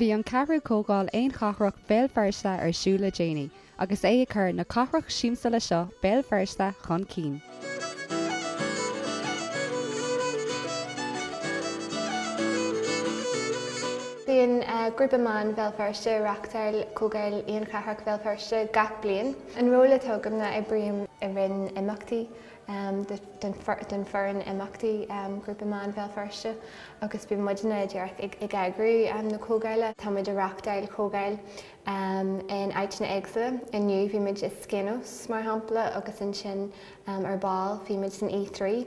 Bhí an ceathrú Comhdháil Aonchathrach Bhéal Feirste ar siúl le déanaí agus é ag cur na cathrach siamsúla seo, Béal Feirste, chun cinn. Bíonn Grúpa Meán Bhéal Feirste ag reáchtáil Comhdháil Aonchathrach Bhéal Feirste gach bliain. An ról atá agam ná oibrím i roinn imeachtaí den foireann imeachtaí Grúpa Meán Bhéal Feirste agus bíonn muidne díreach ag eagrú na comhdhála. Tá muid ag reáchtáil comhdháil in áiteanna éagsúla. Inniu bhí muid i Skainos mar shampla agus ansin ar ball bhí muid san E3,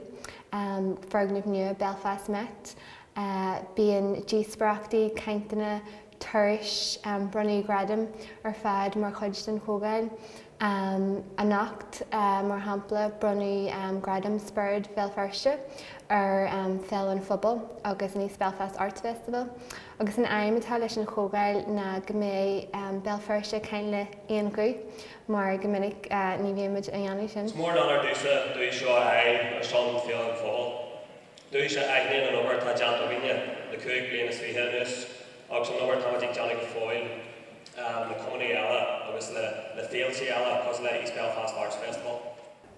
foirgneamh nua Belfast Met. Bíonn díospóireachtaí, cainteanna, turais, bronnadh gradaim ar fad mar chuid den chomhdháil. Anocht, mar shampla, bronnadh Gradam Spiorad Bhéal Feirste ar Féile an Phobail agus an East Belfast Arts Festival. Agus an aidhm atá leis an chomhdháil ná go mbeidh Béal Feirste ag caint le haon ghuth, mar go minic ní bhíonn muid á dhéanamh sin. Is mór an onóir domhsa an duais seo a fháil ar son Féile an Phobail. Duais a aithníonn an obair atá déanta againne le 25 bliain anuas agus an obair atáimid ag déanamh go fóill le cumannaí eile agus le féilte eile cosúil le East Belfast Arts Festival.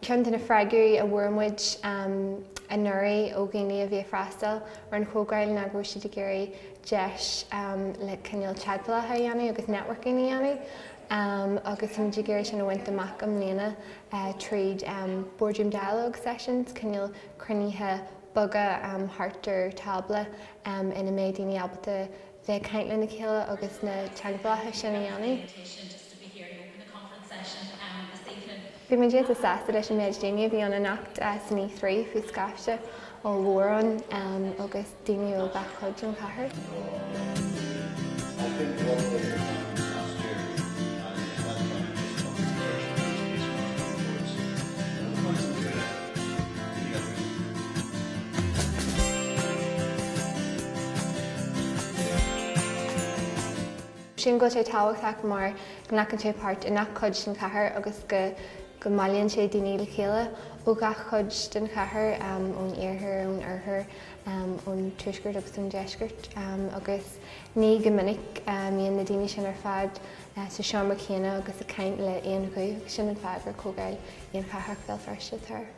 Ceann de na freagraí a bhfuair muid anuraidh ó dhaoine a bhí ag freastal ar an chomhdháil ná go raibh siad ag iarraidh deis le cineál teagmhálacha a dhéanamh agus networking a dhéanamh agus táimid ag iarraidh sin a bhaint amach i mbliana tríd boardroom dialogue sessions, cineál cruinnithe beaga thart ar tábla ina mbeidh daoine ábalta bheith ag caint lena chéile agus na teagmhálacha sin a dhéanamh. Bhí muid iontach sásta leis an méid daoine a bhí ann anocht san E3, bhí scaifte ollmhór ann agus daoine ó gach cuid den chathair. Sílim go bhfuil sé tábhachtach mar go nglacann sé páirt i ngach cuid den chathair agus go go mbailíonn sé daoine le chéile ó gach cuid den chathair, ón iarthar, ón oirthear, ón tuaisceart agus ón deisceart agus ní go minic a mbíonn na daoine sin ar fad sa seomra céanna agus ag caint le haon ghuth agus sin an fáth gur Comhdháil Aonchathrach Bhéal Feirste atá air.